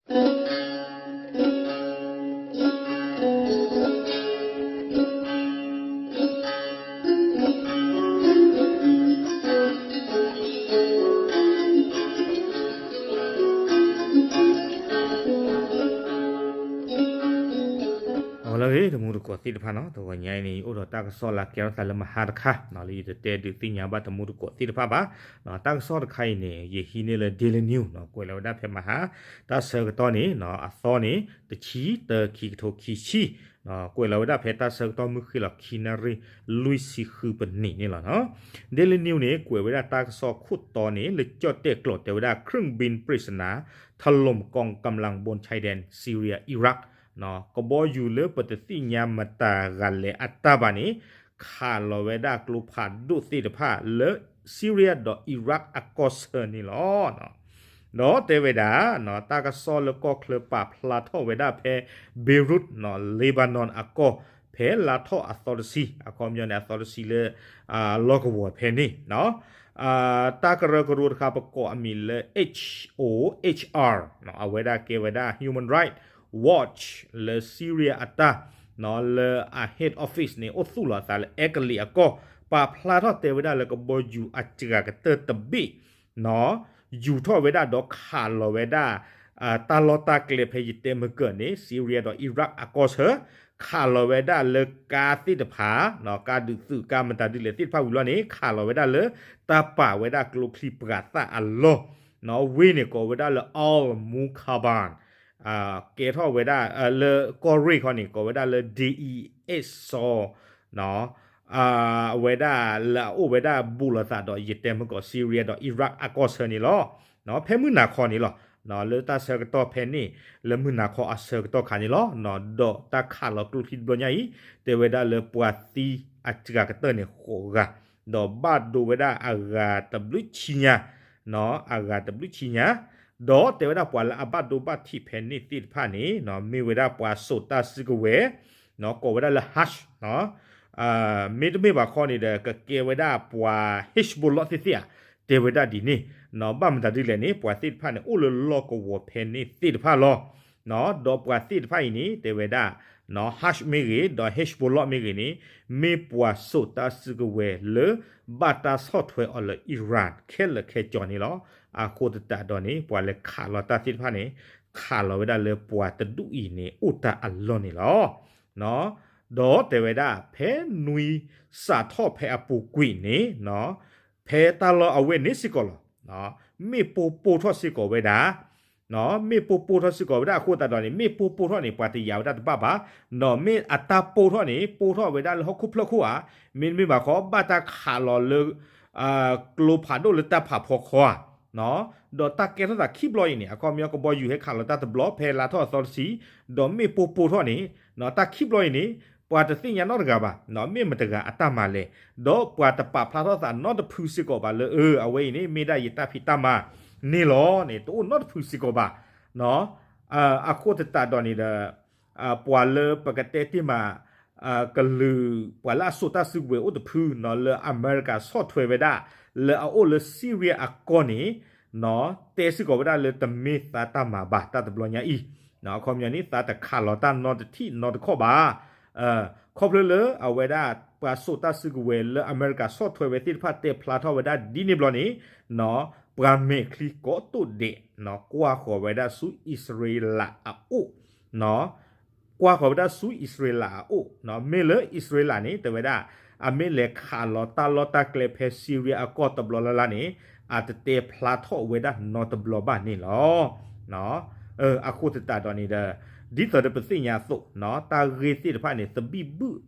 အဝဲလၢဂ့ၤ တမူတကိးသ့ၣ်တဖၣ်နီၤ, တဂီၤညါအံၤန့ၣ် ယအိၣ်ဒီးတၢ်ကစီၣ်လၢကဲထီၣ်သးလၢမဟါတခါနီၤ, လၢယတတဲဒုးသ့ၣ်ညါဘၣ်တမူတကိးသ့ၣ်တဖၣ်ဘၣ်. တၢ်ကစီၣ်တခါအံၤန့ၣ် ယဟံးန့ၢ်လၢ Daily News နီၤ, ကွဲးလီၤဝဲဒၣ်ဖဲမဟါ, တၢ်ဆၢကတီၢ်န့ၣ်နီၤ, အသီန့ၣ် တဆံတၢ ခံကထိခံဆံ, ကွဲးလီၤဝဲဒၣ်ဖဲတၢ်ဆၢကတီၢ်မုၢ်ဃ့ၢ်လီၤ ခံနၣ်ရံၣ် လွံၢ်ဆံဃုပနံးန့ၣ်လီၤနီၤ. Daily News န့ၣ် ကွဲးဝဲဒၣ်တၢ်ကစီၣ်ခိၣ်တီန့ၣ် လၢကၠီၣ်တဲၣ်ကျိာ်တဲဝဲဒၣ် เครื่องบินปริศนาถล่มกองกำลังบนชายแดนซีเรีย-อิรัก ကဘီယူၤလၢပတသ့ၣ်ညါမတၤဂၤလဲၣ်အတၢ်ဘၣ်န့ၣ် ခးလီၤဝဲဒၣ်ကျိဖးဒိၣ်သ့ၣ်တဖၣ်လၢ Syria ဒီး Iraq အကီၢ်ဆၢန့ၣ်လီၤ. ဒီးတဲဝဲဒၣ် တၢ်ကစီၣ်လၢကီၢ်ချၢပာ်ဖျါထီၣ်ဝဲဒၣ်ဖဲ Beirut နီၤ, Lebanon အကီၢ် ဖဲလါထီၣ်အသီတဆံ, အခီပညီန့ၣ် အသီတဆံလၢ လီၢ်ကဝီၤဖဲန့ၣ် တၢ်ကရၢကရိတခါ ပကိးအမံၤလၢ H O H R အဝဲဒၣ်ကဲဝဲဒၣ် Human Rights Watch လၢ Syria အတၢ် လၢအ head office န့ၣ် အိၣ်သူၣ်လီၤအသးလၢ အဲကလံးအကီၢ် ပာ်ဖျါထီၣ်တဲဝဲဒၣ်လၢကဘီယူၤအစှၤကတၢၢ်တဘ့ၣ် ယူၤထီၣ်ဝဲဒၣ်ဒီးခးလီၤဝဲဒၣ် တၢ်လီၢ်တၢ်ကျဲဖဲယတဲမုၢ်ကၢၢ်န့ၣ် Syria ဒီး Iraq အကီၢ်ဆၢ ခးလီၤဝဲဒၣ်လၢကါသ့ၣ်တဖၣ် ကါဒုးသုး ကါမတၤဒ်လဲၣ်သ့ၣ်တဖၣ်ဝံၤလီၤန့ၣ် ခးလီၤဝဲဒၣ်လၢ တၢ်ပာ်ဝဲဒၣ်ကျိချံပှၤသၣ်အလီၢ်, ဝ့ၢ်န့ၣ်ကိးဝဲဒၣ်လၢ Al Mukaban, ကဲထီၣ်ဝဲဒၣ် လၢကီၢ်ရ့ၣ်ခီန့ၣ် ကိးဝဲဒၣ်လၢ Deir ez-Zor အဝဲဒၣ်လၢအအိၣ်ဝဲဒၣ်ဘူးလိာ်သးဒီး ယတဲမုၢ်ကီၢ် Syria ဒီး Iraq အကီၢ်ဆၢန့ၣ်လီၤ. ဖဲမုၢ်နၤခီန့ၣ်လီၤ. လၢတၢ်ဆၢကတီၢ်ဖဲန့ၣ် လၢမုၢ်နၤခီအဆၢကတီၢ်ခါန့ၣ်လီၤ. ဒီးတၢ်ခးလီၤကျိချံတဘျီညါအံၤ တဲဝဲဒၣ်လၢပှၤသံအစှၤကတၢၢ်န့ၣ်ဃိးဂၤ, ဒီးဘၣ်ဒိဝဲဒၣ်အဂၤတဘျုးဆံညါ, အဂၤတဘျုးဆံညါ, ဒီးတဲဝဲဒၣ်ပှၤလၢအဘၣ်ဒိဘၣ်ထံးဖဲန့ၣ်သ့ၣ်တဖၣ်န့ၣ် မ့ၢ်ဝဲဒၣ်ပှၤစိာ်တၢ်စုကဝဲၤ ကိးဝဲဒၣ်လၢ Hashd, မ့တမ့ၢ်ဘၣ်ခီန့ၣ်ဒီး ကကဲဝဲဒၣ်ပှၤ Hezbollah သ့ၣ်သ့ၣ်ဧါ, တဲဝဲဒၣ်ဒ်န့ၣ်, ဘၣ်မတၤဒ်လဲၣ်န့ၣ် ပှၤသ့ၣ်တဖၣ်န့ၣ် အိၣ်လၢလီၢ်ကဝီၤဖဲန့ၣ်သ့ၣ်တဖၣ်လီၤ. ဒီးပှၤသ့ၣ်တဖၣ်အံၤန့ၣ် တဲဝဲဒၣ် Hashd မ့ၢ်ဂ့ၤ ဒီး Hezbollah မ့ၢ်ဂ့ၤန့ၣ် မ့ၢ်ပှၤစိာ်တၢ်စုကဝဲၤလၢ ဘၣ်တၢ်ဆီၣ်ထွဲအီၤလၢ Iran ခဲလၢာ်ခဲဆ့န့ၣ်လီၤ. အဃိသတးဒီးန့ၣ် ပှၤလဲၤခးလီၤတၢ်သ့ၣ်တဖၣ်န့ၣ် ခးလီၤဝဲဒၣ်လၢပှၤတဒူၣ်အံၤန့ၣ် အိၣ်တၢ်အလီၢ်န့ၣ်လီၤ. ဒီးတဲဝဲဒၣ် ဖဲနွံစးထီၣ်ဖဲအပူၤကွံာ်န့ၣ် ဖဲတၢ်လီၢ်အဝဲန့ၣ်စ့ၢ်ကီးလီၤ. မ့ၣ်ပိၢ်ပိၢ်ထီၣ်စ့ၢ်ကီးဝဲဒၣ်, မ့ၣ်ပိၢ်ပိၢ်ထီၣ်စ့ၢ်ကီးဝဲဒၣ်အဃိသတးဒီးန့ၣ် မ့ၣ်ပိၢ်ပိၢ်ထီၣ်န့ၣ် ပှၤတယာ်ဝဲဒၣ်တဘၣ်ဘၣ်, ဒီးမ့ၢ်အတၢ်ပိၢ်ထီၣ်န့ၣ် ပိၢ်ထီၣ်ဝဲဒၣ်လၢဟီၣ်ခိၣ်ဖျၢၣ်ခိၣ်ဧါ, မ့တမ့ၢ်ဘၣ်ခီ ဘၣ်တၢ်ခးလီၤလၢ ကျိဖးဒိၣ်လၢတၢ်ဖးဖီခီဧါ, ဒီးတၢ်ကဲထီၣ်သးခံဘျီအံၤန့ၣ် အခီပညီကဘီယူၤဟဲခးလီၤတၢ်တဘျီ ဖဲလါထီၣ်အသီတဆံ, ဒီးမ့ၣ်ပိၢ်ပိၢ်ထီၣ်န့ၣ် တၢ်ခံဘျီအံၤန့ၣ် ပှၤတသ့ၣ်ညါနီတဂၤဘၣ် မ့ၢ်မတဂၤအတၢ်မၤလဲၣ်, ဒီးပှၤတပာ်ဖျါထီၣ်သးနီတဖုစ့ၢ်ကီးဘၣ်လၢ အဝဲအံၤန့ၣ် မ့ၢ်ဒၣ်ယတၢ်ဖံးတၢ်မၤန့ၣ်လီၤန့ၣ် တအိၣ်နီတဖုစ့ၢ်ကီးဘၣ်. အဃိသတးဒီးန့ၣ်ဒီး ပှၤလၢပကတဲတ့ၢ်မး ကလုာ်ပှၤလၢအစိာ်တၢ်စုကဝဲၤအိၣ်တဖု လၢအမဲရကၤဆီၣ်ထွဲဝဲဒၣ် လၢအအိၣ်လၢ Syria အကီၢ်န့ၣ် တဲစ့ၢ်ကီးဝဲဒၣ်လၢတမ့ၢ်သးတၢ်မၤဘၣ် တၢ်တဘျီညါအံၤ, အခီပညီန့ၣ် သးတခးလီၤတၢ်နီတထံၣ်နီတခီၣ်ဘၣ်. ခီဖျိလၢအဝဲဒၣ် ပှၤစိာ်တၢ်စုကဝဲၤလၢအမဲရကၤဆီၣ်ထွဲဝဲသ့ၣ်တဖၣ်တဲဖျါထီၣ်ဝဲဒၣ်ဒ်န့ၣ်ဘျီန့ၣ် ပှၤမဲာ်ချံကိးတိၢ်ဒဲး ကွၢ်ဃီၤဝဲဒၣ်ဆူအံၣ်စရ့လးအအိၣ် ကွၢ်ဃီၤဝဲဒၣ်ဆူအံၣ်စရ့လးအအိၣ်, မ့ၢ်လၢအံၣ်စရ့လးန့ၣ် တဲဝဲဒၣ် အမ့ၢ်လဲၤခးလီၤတၢ်လီၢ်တၢ်ကျဲဖဲ Syria အကီၢ်တဘျီလၢ်လၢ်န့ၣ် အတတဲဖျါထီၣ်ဝဲဒၣ်နီတဘျီဘၣ်န့ၣ်လီၤ. အဃိသတးဒီးန့ၣ်ဒီး ဒ်သိးဒီးပသ့ၣ်ညါအသိး တၢ်ဂ့ၢ်သ့ၣ်တဖၣ်န့ၣ် သဘံၣ်ဘုၣ်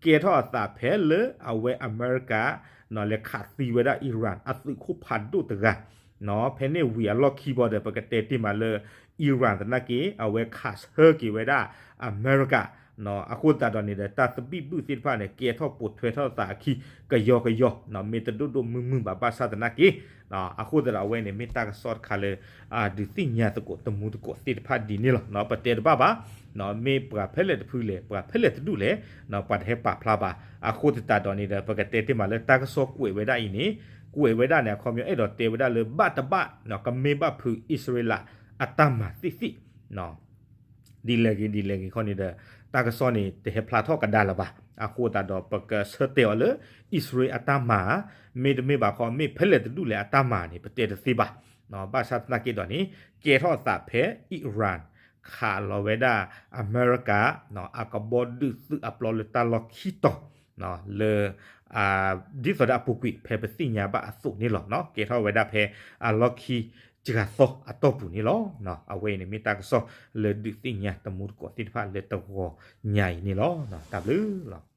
ကဲထီၣ်အသးဖဲလၢအဝဲအမဲရကၤ လဲၤခးသံဝဲဒၣ် Iran အသုးခိၣ်ဖးဒိၣ်တဂၤ ဖဲန့ၣ်ဝံၤအလီၢ်ခံဘီဒီး ပကတဲတ့ၢ်မးလၢ Iran သနာ်က့ အဝဲခးဆၢက့ၤဝဲဒၣ်အမဲရကၤ, အဃိသတးဒီးန့ၣ်ဒီး တၢ်သဘံၣ်ဘုၣ်သ့ၣ်တဖၣ်န့ၣ် ကဲထီၣ်ပိာ်ထွဲထီၣ်သးအခံ ကယီကယီ မ့ၢ်တဒိၣ်ဒိၣ်မုၢ်မုၢ်ဘၣ်ဘၣ်ဆၣ်သနာ်က့ အဃိသတးဒီးအဝဲန့ၣ် မ့ၢ်တၢ်ကစီၣ်တခါလၢ ဒုးသ့ၣ်ညါသကိးတမူသကိးသ့ၣ်တဖၣ်ဒ်န့ၣ်လီၤ. ပတဲတဘၣ်ဘၣ် မ့ၢ်ပှၤဖဲလဲၣ်တဖုလဲၣ် ပှၤဖဲလဲၣ်တဒူၣ်လဲၣ် ပှၤတဟဲပာ်ဖျါဘၣ်. အဃိသတးဒီးန့ၣ်ဒီး ပကတဲတ့ၢ်မးလၢတၢ်ကစီၣ်ကွဲးဝဲဒၣ်အံၤန့ၣ် ကွဲးဝဲဒၣ်န့ၣ် အခီပညီအဲၣ်ဒိးတဲဝဲဒၣ်လၢ ဘၣ်တဘၣ် ကမ့ၢ်ဘၣ်ဖုးအံၣ်စရ့လးအတၢ်မၤသ့ၣ်သ့ၣ် ဒ်လဲၣ်ဂ့ၤဒ်လဲၣ်ဂ့ၤခီန့ၣ်ဒီး တၢ်ကစီၣ်န့ၣ် တဟဲဖျါထီၣ်ကဒါလၢၤဘၣ်. အဃိသတးဒီး ပကဆၢတဲာ်အီၤလၢ အံၣ်စရ့လးအတၢ်မၤဧါ, မ့တမ့ၢ်ဘၣ်ခီ မ့ၢ်ဖဲလဲၣ်တဒူၣ်လဲၣ်အတၢ်မၤန့ၣ် ပတဲတသ့ဘၣ်. ဘၣ်ဆၣ်သနာ်က့ဒီးန့ၣ် ကဲထီၣ်အသးဖဲ Iran ခးလီၤဝဲဒၣ်အမဲရကၤ အကဘီဒုးသုးအပျီလၢတၢ်လီၢ်ခံတီၤ လၢ ဒ်သိးဒီးအပူၤကွံာ် ဖဲပသ့ၣ်ညါဘၣ်အသိးန့ၣ်လီၤ. ကဲထီၣ်ဝဲဒၣ်ဖဲအလီၢ်ခံ စှၤသီအတီၢ်ပူၤန့ၣ်လီၤ. အဝဲအံၤန့ၣ် မ့ၢ်တၢ်ကစီၣ်လၢဒုးသ့ၣ်ညါတမူတကိးသ့ၣ်တဖၣ်လၢတဂီၤညါအံၤန့ၣ်လီၤ. တၢ်ဘျုးလီၤ.